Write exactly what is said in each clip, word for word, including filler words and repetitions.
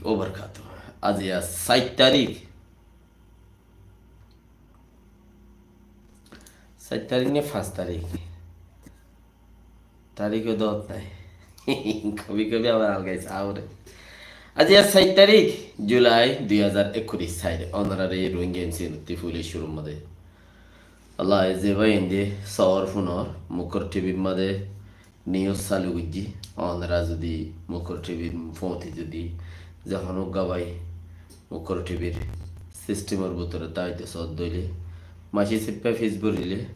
wabarkátu. Aijja sair tarík. Sair tarík né fañs tarík? Tarík ó dót nái. Kabi kabi abar algai saá foré. Aijja sair tarík Julai dui házar ekkuri sair. Ónorare Rohingya M C N ottú fúli cúrur mazé Allah ye ze bái ende sóor fúnor Mukor T V r mazé news salu goijjí. Ónora zodi Mukor T V r fóti zodi ze honó uggwá bái Mukor T V r system or bútore táito sódde óile, maci sippa fees borile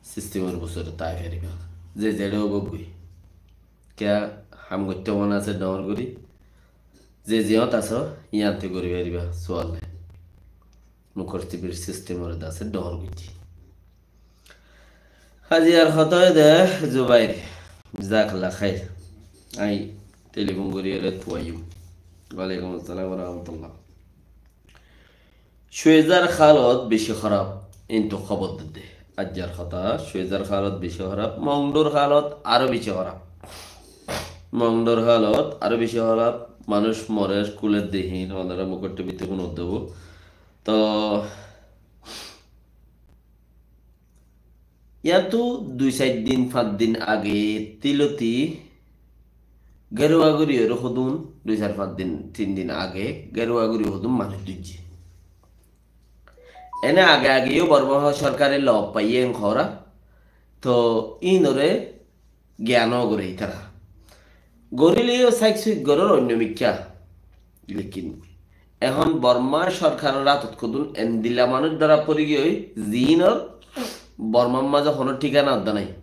system or bútore tái faribá. Ze zeçé óuk goi. Kiyá ham goittó mone asé dhoóñr gorí? Ze ziyót asó, yíantu gorí faribá, suwal nái. Mukor T V r system ore de asé dhoóñr goijjí. Aijjar hotá óilde Zubair, jazakallah khair. Añí telefon gorí ere tuaiyum. Walaikum assalam wa rahmatullah. Suezar halot beci hóraf, intu hóbor dedde. Aijjar hotá, Suezar halot beci hóraf, Mongdur halot aró beci hóraf. Mongdur halot aró beci hóraf, manúic morer, kuler de hín, ónora Mukor T V t fúnodde óibo. Toh, yíantu dui sair din, fañs din age tíloti geruwa gorí ore hodún, dui sair fañs din, tin din age geruwa gorí hodún manúic dóijje. Ene age age yó Borma sorkare lob faiyé en hoóra, toh ínore giyan ó goré ítara. Goríle yó saik suik gorór oinno mikká. Lekin ehón Borma sorkaror átot hodún endilla manúic dóra fori giyói, ziínor Bormar mazé honó thíkana uddá nái.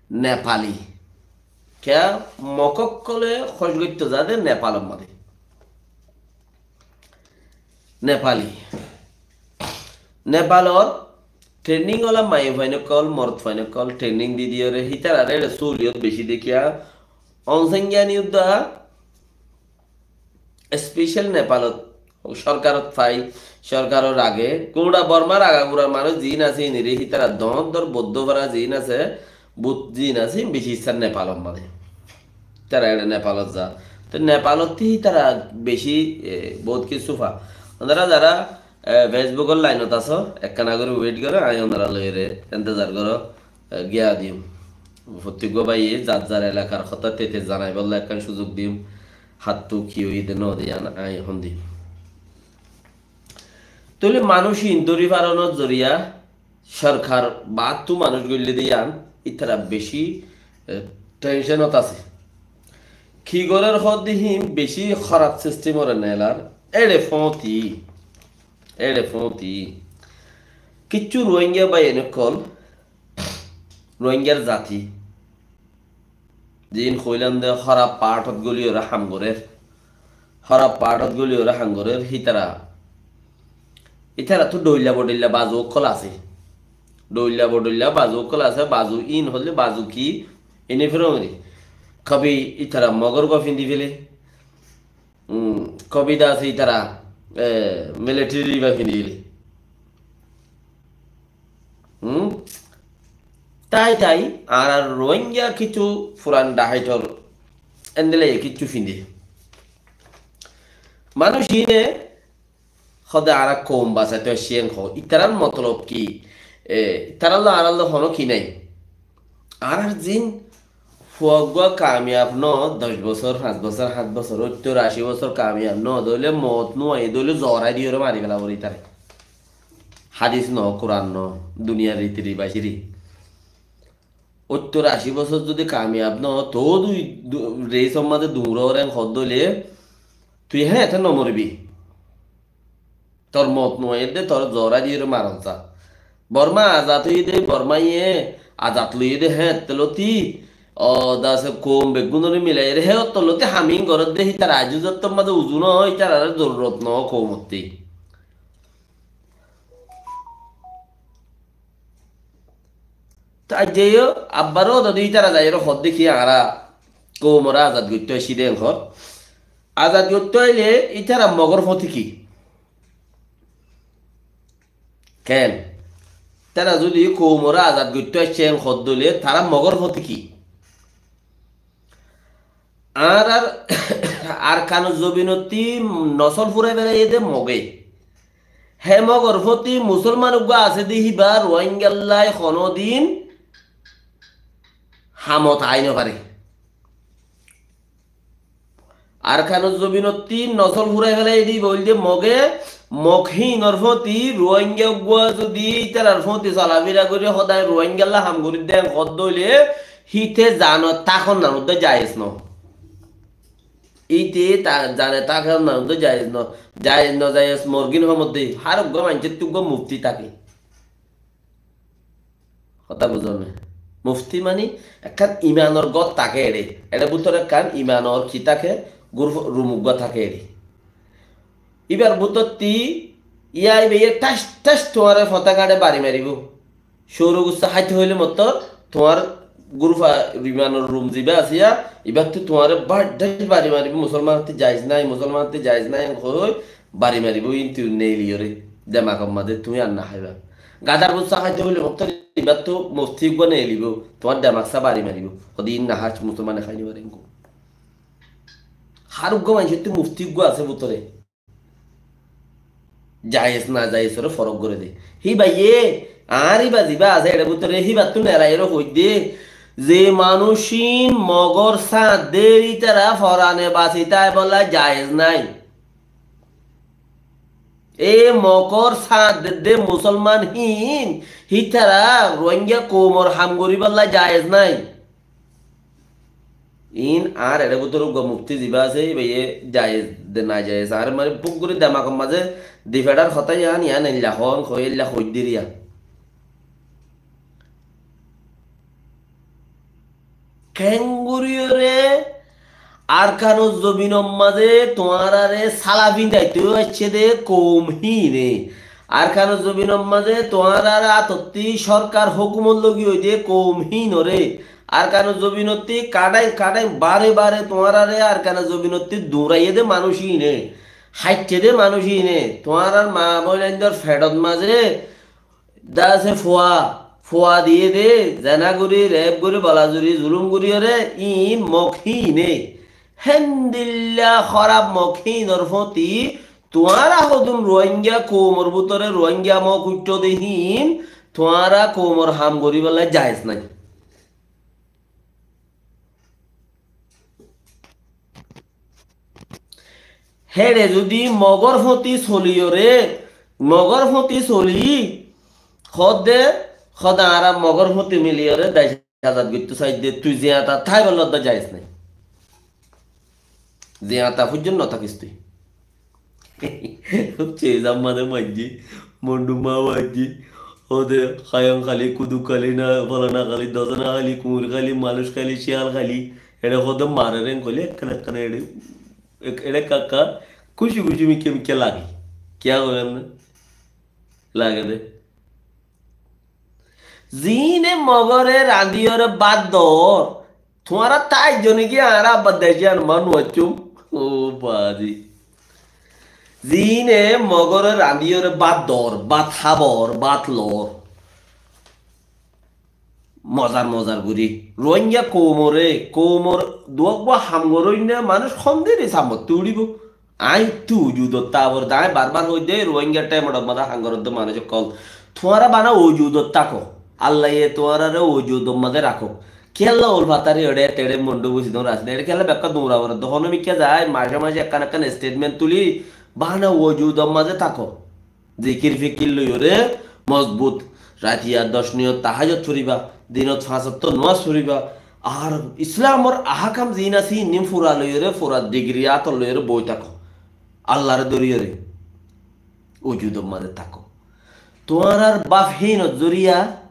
Nepali. Kiyá Mog ókkole hoc goittó zade Nepalor mazé. Nepali. Nepalor training ola maiyafuain ókkol, morotfuain ókkol training di diyóre hítarare eçe súliyót beci dekiya. Onsengyani uddá special Nepalot sorkarot fai, sorkaror age, gura Bormar agagurar manúic ziín asé, inire hítara dóñr dóñr boddó fara ziín asé, but ziín asé, beci issá Nepalor mazé. Tara eçe Nepalot za. Te Nepalot hítara beci, e, bout kissú fa. Onora zara, e, Facebookor lainot asó, ekkán agori wait goró, añí onora loire entezar goró, e, giya diyum. Fottíggua báiye zar zar elakar hotá tete zanaibolla ekkán suzuk diyum. Hattú ki óiye de no de yián añí hon diyum. Tóile manúic in dóri faronor zoriya sorkar baattú manúic goille de yián ítara beci, e, tensionot asé. Ki gorér hoódde hín beci hóraf sistemore nelar. Eçe fóti, eçe fóti. Kiccú Rohingya báiyain ókkol, Rohingyar zati. Ziín hoilam de hóraf partot goli ore ham gorér. Hóraf partot goli ore ham gorér, hítara. Ítarattú dhoilla bodhoilla bazu ókkol asé. Dhoilla bodhoilla bazu ókkol asé, bazu ín hoile bazu ki? Ene férongori. Kabi ítara Mogor gua findi fele. Um, kabi da asé ítara, e, military ba findi fele. Um, tai tai, añárar Rohingya kissú furan dhahaitor endilla kissú findi. Manúic íne hode añára koum basaito aiccé en hoó. Ítarar motolob ki? E, ítaralloi añáralloi honó ki nái? Añárar ziín fuaggúa kamiyab no, doc bosór, fañs bosór, hát bosór, óttor ací bosór kamiyab no de óile, moot no aiyé de óile, zorai diyóre mari fela foribó ítare. Hádis no, Kuran no, duniyar riti ribaciri. Óttor ací bosór zodi kamiyab no, toóu dui, du-, reisor mazé duñror en hoódde óile, tui héñte no moribi. Tor moot no aiyé de, tor zorai diyóre maron sa. Borma azad óiye de, Bormaye azad loiye de, héñtte loti, o, dase koum beggúnore milaiyóre, héñtte loti ham ín gorér de, hítara aijjó zottór mazé uzu no, hítarare zorurot no koumottí. Te aijja yó abbar ó zodi ítara zaiyóre hoódde ki añára koumore azad goittó aiccí de en hoór. Azad goittó aile ítara Mogor fóti ki? Ken? Ítara zodi koumore azad goittó aiccé en hoódde óile tará Mogor fóti ki? Añárar, Arkanor zobinottí nosól furai felaiyé dé Moge. Hé Mogor fóti Musolman uggúa asé dé híba Ruáingallái honódin hamot aái nofaré. Arkanor zobinottí nosól furai felaiyé dé híba óilde Moge, Mog híinor fóti Ruáinga uggúa zudi ítarar fóti solafira gorí hodái Ruáingallá ham gorí dé hoddé óile híte zanot tákon nanudde jaiyes no. Íte ta-, zane tákon nanudde jaiyes no. Jaiyes no jaiyes morgin homodde hár uggúa maincóttu uggúa mufti táke. Hotá buzón né? Mufti mani ekkán imanor gór táke eçé. Eçé bútore ekkán imanor ki táke? Guruf rum uggúa táke eçé. Íbar bútottí yá íbaye ṭáic ṭáic tuáñre fotá gáñçe bari maribó. Cóuru gussá háite hoilé mottor tuáñr guruf a-, imanor rum zibá asé yá, íbattú tuáñre bá-, ṭáic bari maribó, Musolmanottí jaiz nái, Musolmanottí jaiz nái, en hoi bari maribó, ín tui neeliyóre, demakor mazé tuñí ar no háiba. Gadar gussá háite hoilé mottor íbattú mufti uggúa neelibó, tuáñr demak sá bari maribó. Hode ín no hás, Musolmane hái no fare engó. Hár uggúa maincóttu mufti uggúa asé bútore. Jaiyes najaiyesore forok goré dé. Híbaye, añár íba zibá asé, eçé bútore híbattú neraiyóre hoiddé, ze manúic ín Mogor sáñt der ítara forane basi táibolla jaiyes nái. E Mogor sáñt dedde Musolman híin, hítara Ruáinga koumor ham goríbolla jaiyes nái. Iín añár eçé bútore uggúa mufti zibá asé, íbaye jaiyes de najaiyes, añáre mani buk gorí demakor mazé di feçár hotá yián, yián eilla hoón, hoi eilla hoiddé riya. Keéngoríyoré Arkanor zobinor mazé tuáñráre sála findaitó aiccé dé koum híine. Arkanor zobinor mazé tuáñrár átottí sórkar hókumot logiyói dé koum híinoré. Arkanor zobinottí kaçáin kaçáin bare bare tuáñráre Arkanor zobinottí duñraiyé dé manúic híine. Háiccé dé manúic híine. Tuáñrár maa boinaindor feçot mazé Dase fua, fua diyé dé, zena gorí, rep gorí, bolazuri, zulum goríyoré, iín Mog híine. Héndilla hóraf Mog híinor fóti, tuáñra hodún Ruáinga koumor bútore Ruáinga Mog uiththó dé híin, tuáñra koumor ham goríbolla jaiyes nái. Héçe zudi Mogor fóti soliyoré, Mogor fóti soli, hoódde, hoódde añára Mogor fóti miliyoré dec azad goittó saidde, tui ziañta táibolla dé jaiyes nái. Ziañta foijjonto no tákis tui. Cézar mazé maijjé, Mondhu ma maijjé, óde Háyang háli, Kuduk háli, na Folana háli, Dosana háli, Kuñir háli, Manuc háli, Ciyal háli, eçé hoóde marer en hoilé ekkán ekkán eçé, ek-, eçé ekka ekka kúci kúci mikká mikká lage. Kiyá hoilam na? Lage dé. Ziíne Mogore rañdíyore bát doór, tuáñra táijjo né ki añára abbar dec yián maa nuaiccúm? Ó baázi. Ziíne Mogore rañdíyore bát doór, bát hábor, bát loór. Mozar mozar gorí. Ruáinga koumoré, koumor duwá uggúa ham goróinna manúic hom deri samottú uçíbo. Aññí tú ujudottá abar dé, aññí barbar hoóidde, Ruáingar thaimor mazé ham goródde manúic ókkol. Tuáñra bana ujudot táko. Allaye tuáñrare ujudor mazé rakók. Kiyólla ulfatari eçé teçé Mondhu busidon rasne, eçé kiyólla bekká duñra foredde, honó mikká zai, mace mace ekkán ekkán statement tuli, bana ujudor mazé táko. Zikir fikir loiyóre mozbut. Ratiya doc niyot tahajjud foriba, dinot fañs ottó nomaz foriba. Ar Islamor ahkam ziín asé, iín fura loiyóre, fura digiri átot loiyóre boi táko. Allaré dóriyóre. Ujudor mazé táko. Tuáñrar baf híinor zoriya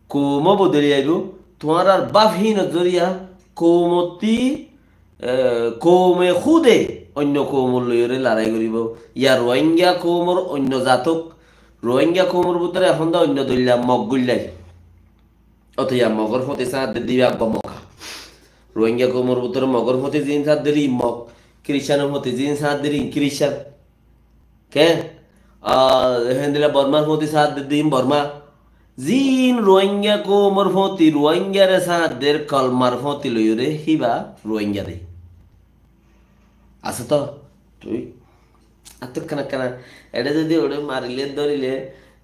koum bodoli aibó. Tuáñrar baf híinor zoriya koumottí, e, koume húde oinno koumor loiyóre larái goríbo. Ya Ruáinga koumor oinno zatok, Ruáinga koumor bútore ehón dé oinno doilla Mog goillai. Ótoya Mogor fóti sáñt dedde íba uggúa Mog. Ruáinga koumor bútore Mogor fóti ziín sáñt der íin Mog, Kiriscanor fóti ziín sáñt der íin Kiriscan. Keén? Ah, héndilla Bormar fóti sáñt dedde íin Borma. Ziín Ruáinga koumor fóti, Ruáingare sáñt der kolmar fóti loiyóre híba Ruáinga de. Asé to, tui. Ar to ekkán ekkán, eçé zodi oçé marile, dórile,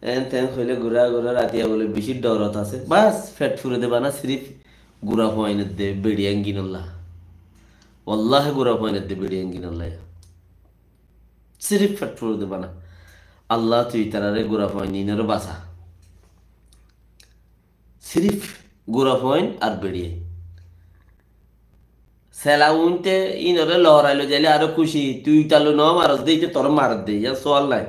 en ten hoile gura gura ratiya bole beci dorot asé. Bas, fet fure de bana, sirif gura fuain edde beçi enginolla. Wallahi gura fuain edde beçi enginolla. Sirif fet fure de bana. Allah, tui itarare gura fuain inore basa. Sirif gura fuain ar beçiye. Sela uinte inore lorai loi zaile aro kúci. Tui italoi no maros de, ite tore marer de, iyan sual nai.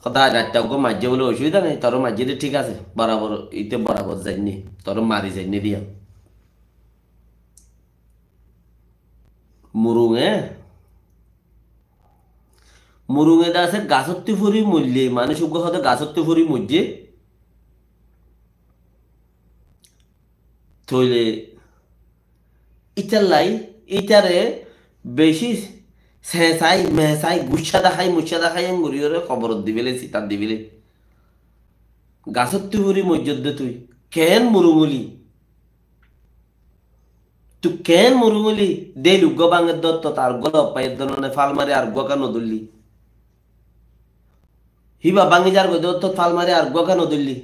Hoda gatta uggwá maijje bole osubida nai, tore maijje de thík asé. Borabor, ite borabor zainne, tore mari zainne diya. Murunge, murunge de asé gasottú fori moille, manúic uggwá hode gasottú fori moijje. Tóile ítallai, ítare beci sesai, mesai, guccá dahái, muccá dahái, en gori ore koborot di fele, sitat di fele. Gasottú fori moijjós de tui. Ken murung óli? Tui ken murung óli? Del uggwá báñger de ottót ar uggwá lop faiyé de none, fal mari ar uggwá ken no dóilli? Híba báñgi zargoi de ottót fal mari ar uggwá ken no dóilli?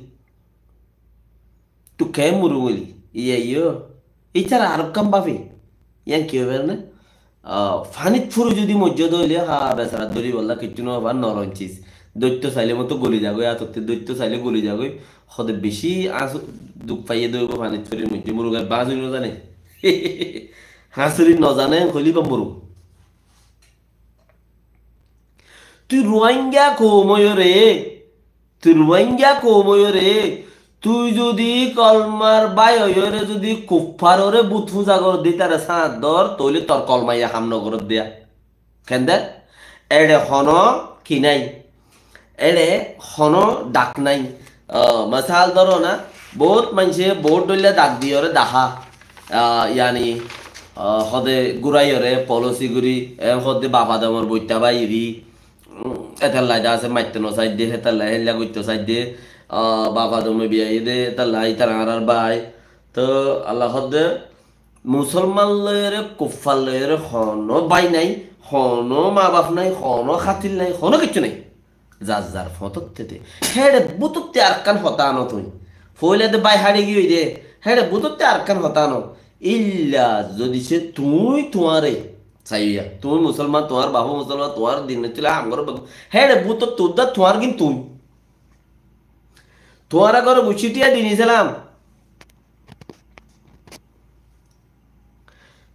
Tui ken murung óli? Iye, iyo. Ítara ar ekkán bafe. Iyan ki óibo ne? Ah, fanit furi zodi moijjó de óile, ha, besara dóribolla kiccú no far, norom sis. Dóitto saile moto goli zagói, atotte dóitto saile goli zagói. Hode beci añs-, duk faiyé de óibo fanit furi moijjó. Murunge bañsuri no zane. Hañsuri no zane, hoile íba murung. Tui Ruáingga koum óiyoré, tui Ruáingga koum óiyoré, tui zodi kolmar bái óiyoré zodi kuffaroré but fúza goródde, ítare sáñt dór, tóile tor kolmaye ham no goródde. Kende? Éçe honó ki nái? Éçe honó dhak nái. Ah, masal dóro na, bout maincé bout dhoilla dhak diyoré dahá. Ah, yani, ah, hode guraiyoré, polosi guri, e hode baf adamor boitta bairi, um, etallai de asé maitto no saidde, hetallai héilla goitto saidde, ah, baf adame biyaiyé de, etallai ítara añárar bái. To Allah hode, Musolman loiyore, kuffar loiyore honó bái nai, honó maa baf nai, honó hátil nai, honó kiccú nai. Zar zar foñtotte de. Héçe bútotte arekkán hotá ano tui. Foila de bái háçi giyói de. Héçe bútotte arekkán hotá ano. Illa zodi se tui tuáñre saiya. Tui musolman, tuáñr bafó musolman, tuáñr din nottila ham goró. Héçe bútotte udda tuáñr gin tui. Tuáñra goro guccí tiya dini selam.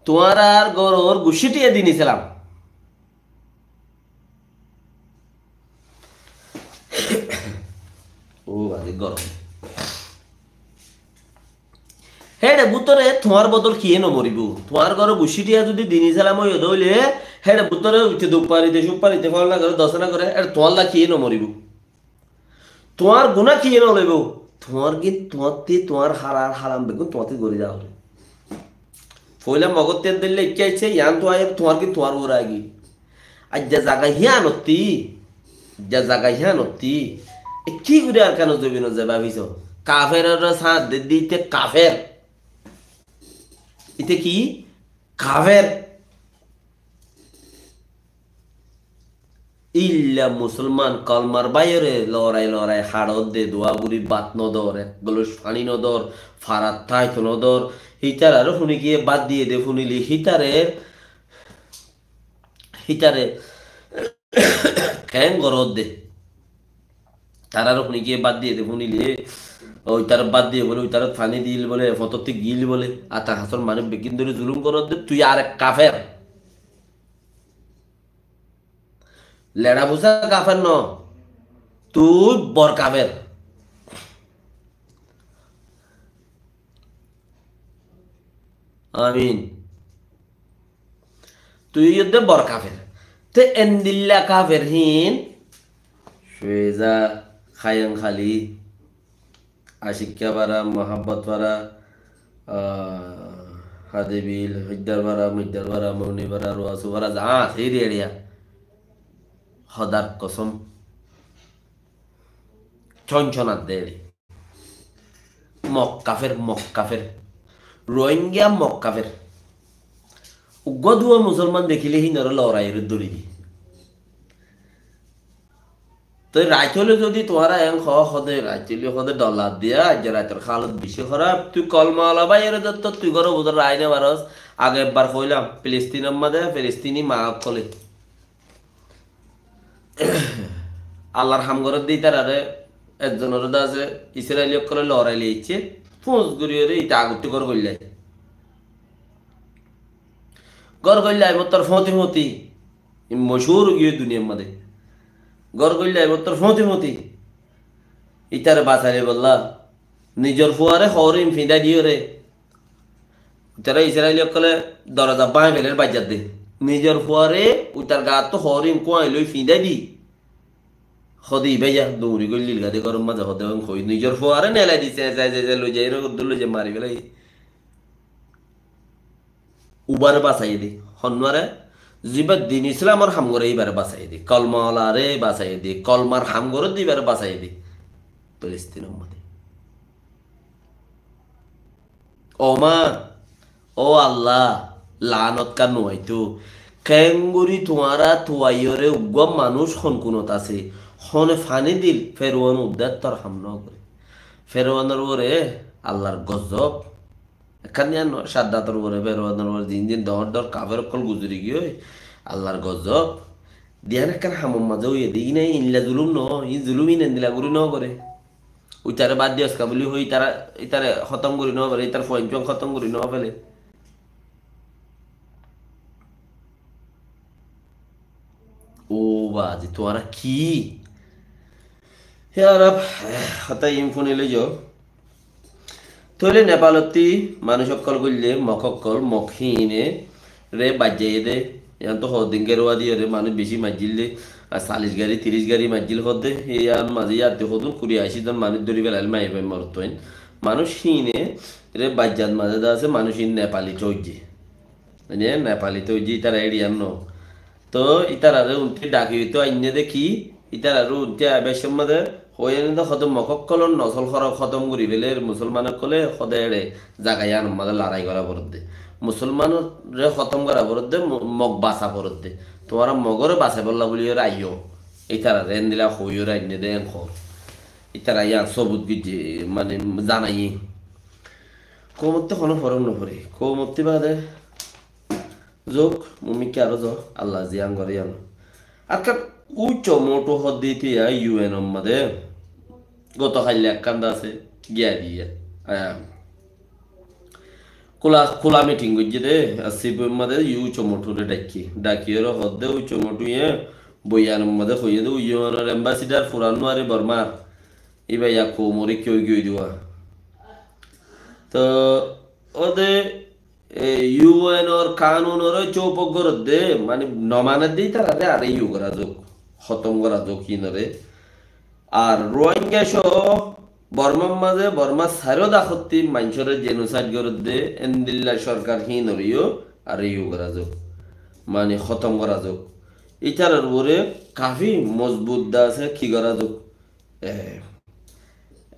Tuáñrar goror guccí tiya dini selam. Ó, bari gorom. Héçe bútore tuáñr bodol kiyé no moribo. Tuáñr goror guccí tiya zodi dini selam óiye de óile, héçe bútore uite duk farite, cuk farite, fol na gore, dos na gore, héçe tuáñlla kiyé no moribo. Tuáñr guná kiyé no loibo? Tuáñr gin tuáñtti, tuáñr halar haram beggún tuáñtti gori dá óile. Foila Mogottí dóilla ekká aiccé, yián tuáñr, tuáñr gin tuáñr uore aigiyói. Aijja zaga híyanottí, aijja zaga híyanottí, e ki gori Arkanor zobinot zaiba báfiso? Kaferoré sáñt de de íte kafer. Íte ki? Kafer. Illa musolman kolmar báiyore lorai lorai haçodde, duwa guri bát nodor, ek goloc faní nodor, farat táito nodor. Hítarare fúnikiye bát diye de fúnile hítare, hítare keén gorodde. Tarare fúnikiye bát diye de fúnile, óitare bát diye bole, óitare faní dil bole, fotótti gil bole, ata hasor manúic beggín dóri zulum gorodde, tui arek kafer. Leça fusa kafer no, tui bor kafer. Amin. Tui yódde bor kafer. Te endilla kafer hín, Cueza, Kayangkali, Acikka Fara, Mohabbot Fara, ah, Hadibil, Hoiddar Fara, Moiddar Fara, Moruni Fara, Ruasu Fara, za asé eri eriya. Hodar kosom. Chon chon adde eri. Mok kafer, Mok kafer. Rohingya Mok kafer. Uggúa duwa musolman dekíle hínoré loraiyóre dóri di. Toi rait óile zodi tuáñra en hoó, hode rait óile hode dhola diya, aijja raitor halot beci hóraf. Tui kolma ola báiyoré zottót tui góror bútore raái no farós. Age ebbar hoilam, Filistinor mazé Filistini maa ókkole Allar ham gorédde ítararé, ekzonoré de asé, Israili ókkole lorai loiccé, fús goríyoré íta agottí gór goillái. Gór goillái mottor fóti fóti, mochúr ói giyói duniyar mazé. Gór goillái mottor fóti fóti. Ítare basaibólla nizor fuaré hoórim fiñdái diyóre. Ítara Israili ókkole doroza báñgi feler baijjadde. Nizor fuaré ítar gattú hoórim kúai loi fiñdái di. Hode ibá ya duñri goillil gade góror mazé hode en hoi. Nizor fuaré nelai di, se, se, se, se, loi zai, ero dór loi zai mari felai. Ubare basaiyé de. Honnuare? Ziba din Islamor ham goré ibare basaiyé de. Kolma olaré basaiyé de. Kolmar ham gorédde ibare basaiyé de. Filistinor mazé. Ó ma, ó Allah, laanot kar nuaitó. Keéngorí tuáñra tuaiyóre uggúa manúic honkunot asé. Hone faní dil, Feruon uddáttor ham nógoré. Feruonor uore Allar gozob. Ekkán diyan no, Caddator uore, Feruonor uore, zin zin dhoóñr dhoóñr kafer ókkol guzori giyói, Allar gozob. Diyan ekkán hamor mazé óiye de, íin eilla zulum no, íin zulum íin endilla gorí nógoré. Uitaré bad di, oska buli hoi, ítara, ítare hótom gorí nófele, ítar fuain-fuain hótom gorí nófele. Ó bazi, tuáñra ki? He Arab, hotá iín fúni loizo. Tóile Nepalottí manúic ókkol goille, Mog ókkol, Mog híine, re baijjaiyé de, yián to hoddin geruwa diyóre manúic beci maijjíl de, ar salic gari, tiríc gari maijjíl hoó de, yián mazé yadde hodún kuri aicí zon manúic dóri felail maiyafuain morotfuain. Manúic híine re baijjat mazé de asé, manúic híin Nepalit óijje. Mane Nepalit óijje, ítara eriyar no. Tóu ítararé untí dhaki óito ainné de ki? Ítararé untí aibar cómot de hoiyé né de, hóde Mog ókkolor nosól hórom hótom gorí féler, Musolman ókkole hóde eçé zaga yíanor mazé larái gorá foredde. Musolmanoré hótom gorá foredde, Mo-, Mog basa foredde. Tuáñra Mogoré basaibólla bóli óre aiyó. Ítararé endilla hoiyóre ainné de en hoór. Ítara yían sobut goijjé, mane zanaiyé. Koumottí honó forók noforé. Koumottí bade Zuk, mumikká aró zo, Allah ziyán goré yían. Akkán ucco motu hoddé itiya U N or mazé goto hailla ekkán de asé, giya diya. Ah. Kula, kula meeting goijjé de, ar Cebu or mazé ucco motu re dhakki. Dhakki ore hoddé ucco motu ye boyan or mazé hoiyé de, U N or ambassador furan nuwari Bormar. Iba ya koumor ki ói giyói de. Toh, ode E, U N or kanun ore cóupok goredde, mane no manedde itarare are iyu gora zok, hótom gora zok hínore. Ar Rohingya só Bormar maze, Bormar sairo dakotti maincóre genocide goredde, endilla sorkar hínoreyo are iyu gora zok, mane hótom gora zok. Itarar uore kafi mozbut de asé ki gora zok. E,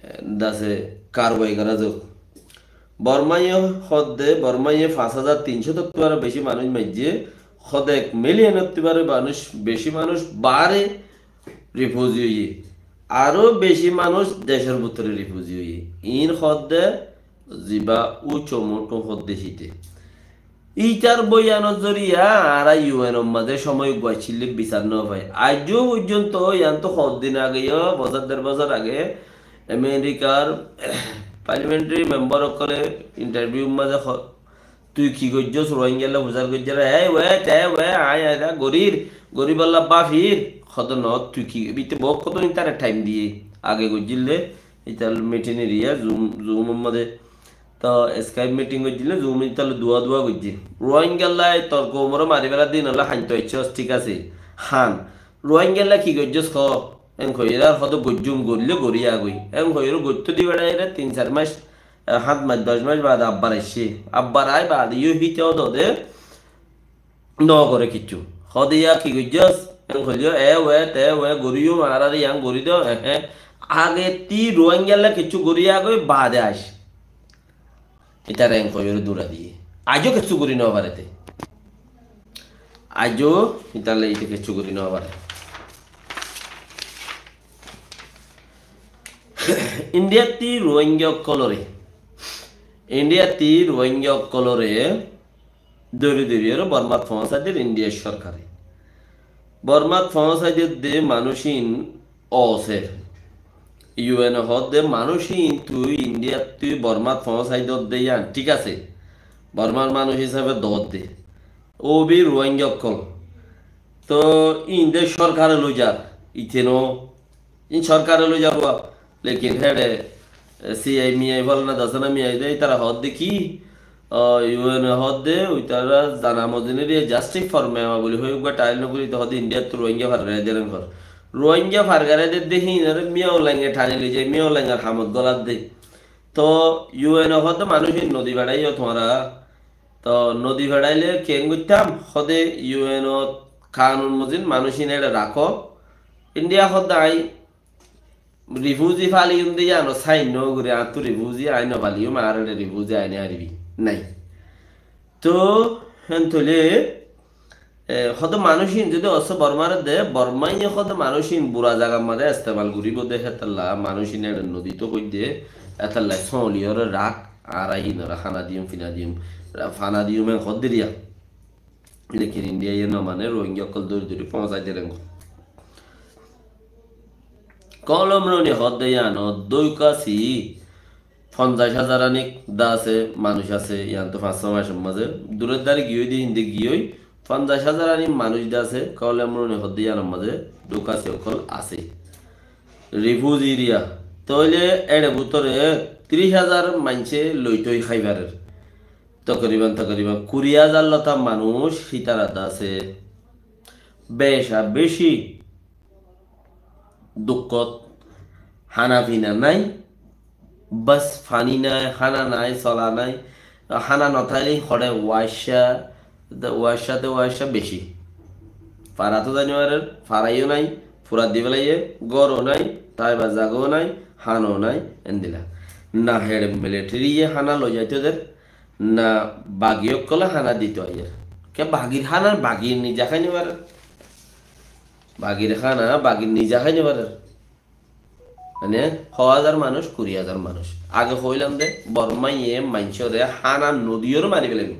e, dase karwai gora zok. Bormaye hodde, Bormaye fañs házar tin cót ottú aró beci manúic maijje, hodde ek million ottú aró manúic, beci manúic bare refugee oiye. Aró beci manúic decor bútore refugee oiye. Iín hodde ziba ucco motu hodde cíte. Itar boyanor zoriya añára U N or maze cómoi uggwá accíle bisar no fai. Aijjó foijjonto, yián to hoddin age, yo bosór der bosór age, Amerikar parliamentary member okkole interview maze ho-, tui ki goijjós, Rohingyalla fusar goijjós, ei we, te we, añí añára gorir, goribolla bafir, hodo no, tui ki, bite bok hodo intare time diye, age goijjíle, itar meeting eriya, Zoom, Zoom or maze. Toh Skype meeting goijjíle, Zoom ot tale dua dua goijje. Rohingyalla tor koumore mari fela din olla hainto aiccós, thík asé. Han, Rohingyalla ki goijjós ho? En hoiyóre ar hodo goijjum, goille gori agoi. En hoiyóre goitto di beçaire tin sair mac, e, hát mac, doc mac bade abbar aicce. Abbar ai bade yo hite hodo de, no gore kiccú. Hode ya ki goijjós? En hoilyo, e we, te we, goriyo, añárare yián gori do, e, e. Age ti Rohingyalla kiccú gori agoi, bade aic. Itare en hoiyóre dura diye. Aijjó kiccú gori no fare te. Aijjó ítalla íte kessú gorí no fare. Indiattú Ruáingga ókkolore, Indiattú Ruáingga ókkolore dóri dóri aró Bormát foóñsai der Indiar sorkare. Bormát foóñsai der de manúic ín óse. U N e hoódde manúic ín tui Indiattú Bormát foóñsai dódde yían thík asé. Bormár manúic hísafe dódde. Óu bi Ruáingga ókkol. Toh ín de sorkare loi zar, ite no. Ín sorkare loi zar uá. Lekin héçe, e, C I A miyai, folana dasana miyai de, ítara hoódde ki? O, U N e hoódde, uitara zana mozin eriya justice for Myanmar buli hoi, uggúa trial no gorí, ite hoódde Indiattú Ruáingga fargarai der en hor. Ruáingga fargarai der de híin ore Min Aung Hlaing e thani loi zai, Min Aung Hlaing or hamot golar de. Toh U N e hoódde manúic ín nodi feçaiyo tuáñra. Toh nodi feçaile keén goittám? Hoódde U N e kanun mozin manúic ín ere rakó. India hoódde añí refugee faliyum de yían o sign no gorí, añáttu refugee añí no faliyum, añár ere refugee aine aribi. Nai. Toh héen toile, e, hoódde manúic ín zodi óse Bormare de, Bormaiye hoódde manúic ín bura zagar maze estemal goríbo de, hétolla manúic ín ere nodi toh hoódde, hétolla sóñli ore rak, añára híin ore hána diyum, fina diyum, ra-, fana diyum, en hoódde riya. Lekin Indiaye no mane, Ruáingga ókkol dóri dóri foóñsai der en hor. Kolom Roni hoódde yían o dóukasi fonzaic házar anik de asé, manúic asé, yían toh fañs só maicor maze. Duror dare giyói de hín de giyói, fonzaic házar anik manúic de asé, Kolom Roni hoódde yíanor maze dóukasi ókkol asé. Refugee eriya. Tóile ere bútore tiríc házar maincé loi toi hái farer. Tokoriban, tokoriban kuri házar lota manúic hítara de asé. Beca beci dukkót, hána fina nái, bas fani nái, hána nái, sola nái, hána no táile hoçé waiccá, de waiccá, de waiccá beci. Fara to zai no farer, fara yó nái, fura di félaiye, gór o nái, táibar zaga o nái, hána o nái, endilla. Na héçe military ye hána loi zaito der, na bagi ókkole hána dito aiyer. Ke bagir hána, bagir nize hái no farer. Bagir hána, bagir nize hái no farer. Mane, só házar manúic, kuri házar manúic. Age hoilam de, Bormaiye maincóre hána no diyore mari félaibo.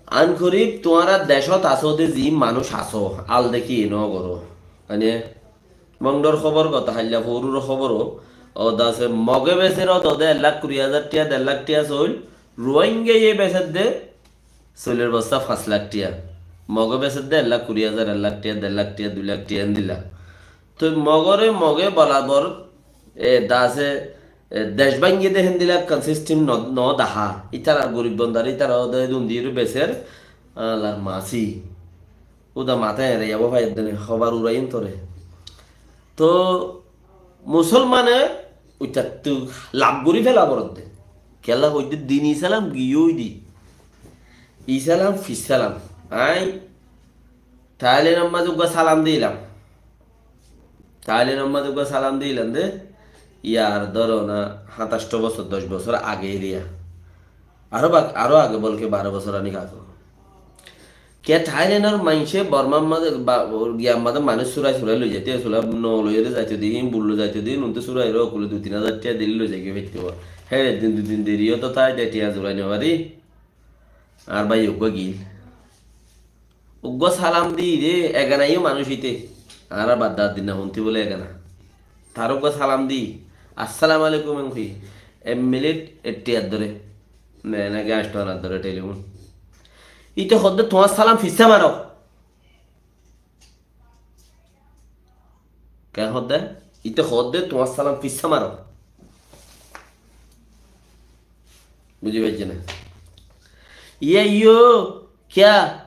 An korib tuáñra decót asó de zi manúic asó, al deki no goró. Mane, Mongdor hóbor, goto hailla fourur hóbor o, o de asé Moge beser o de ek lak kuri házar tiya, der lak tiya soil, Ruáinggaye beser de soilor bosta fañs lak tiya. Moge beser de ek lak kuri házar, ek lak tiya, der lak tiya, dui lak tiya endilla. Toi Mogore Moge borabor, e, de asé, e, dec báñgi de héndilla ekkán system no, no dahá. Ítarar gorib bondare, ítara óde dun diyore beser, alar masi. Uda matá ere yabo faiyedde ne, hobar uraiyum tore. To Musolmane uitattu lab gori fela foredde. Kiyólla hoidde din Islam giyói di. Islam fissalam. Añí Thailandor mazé uggwá salam dilam. Thailandor mazé uggwá salam dilam de, yar dóro na, hátaicto bosór, doc bosór age eriya. Aró ba-, aró age bolke baró bosór anik age. Kiyá Thailandor maincé Bormar mazé ba-, giyar mazé manúic surai surai loi zaito, surai no loiyóre zaito de, hín bul loi zaito de, hín unte surai ro okule dui tin házar tiya dile loi zai goi faitto. Hé, ek din dui din deri yó to tái de tiya zurai no fari. Añár bái uggwá gil. Uggwá salam di re, egana yó manúic ite. Añára bad dad din na honti bole egana. Tar uggwá salam di, "Assalamu alaikum" en hoi. Ek minit, ek tiyar dóre. Ne, ne, gas tonar dóre telefon. Ite hodde, "Tuáñr salam fissá maro." Ke hodde? Ite hodde, "Tuáñr salam fissá maro." Buzi faijjó né? Iye, iyo, kiyá?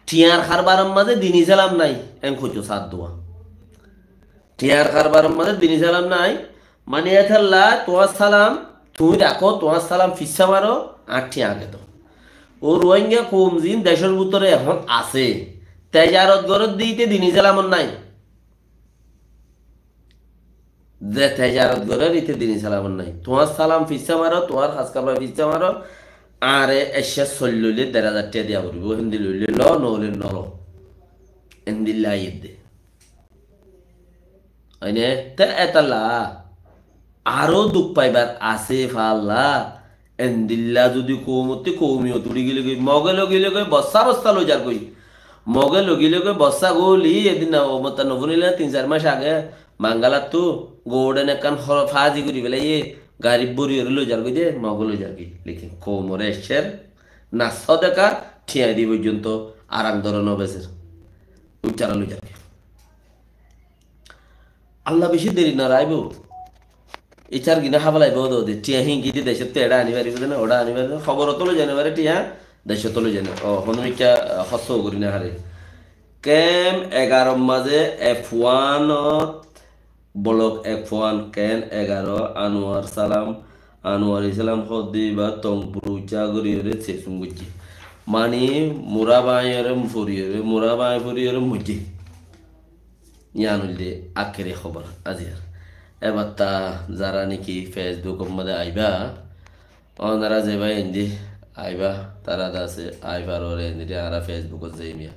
Tiyar harbaror mazé dini salam nai, en hoito sar duwa. Tiyar harbaror mazé dini salam nai, mani etolla tuáñr salam, tuñí rakó, tuáñr salam fissá maro, ar tiya age do. Ó Ruáingga koum zin decor bútore ehón asé, tejarot goródde ite dini salamot nai. Ze tejarot gorér, ite dini salamot nai. Tuáñr salam fissá maro, tuáñr has kapra fissá maro, Añáre ecce soil loile der házar tiañ diya foribó, héndilla óile lo, no óile no lo. Héndilla aiyér de. Óine, te etalla aró duk faibar asé falla. Endilla zodi koumottú koumiyot uri gilé goi, Moge loi gilé goi, bosta bosta loi zargoi. Moge loi gilé goi, bosta goli, edin na o mota no funile, tin sair mac age, Mangalattú, gouren ekkan hor-, fazi gori felaiye, gari bori ori loi zargoi de, Moge loi zargoi. Lekin koumore eccer, na sodeka, tiañ di foijjonto, arang doro no beser. Uttara loi zargoi. Allah beci deri no raibo. Itar gine hábalaibo de, tiañ hingi di decot eçe ani faribo de na, oçe ani faribo de. Hoborot loi zai no fare tiañ, decot loi zai no. O, hono mikka, ah, hosto gori no fare. Kem egaro maze F one ot, blok F one, kem egaro, Anuar Salam, Anuar Islam hodde ba tongpuru ucca gori ore sesum gojje. Mani mura bañi ore fori ore, mura bañi fori ore mojje. Yián óilde akkeri hóbor aziyar. Ebatta zara niki Facebook or maze aiba, onora zeba indi aiba, tara dase aibar ore indi añára Facebook ot zaiyum ya.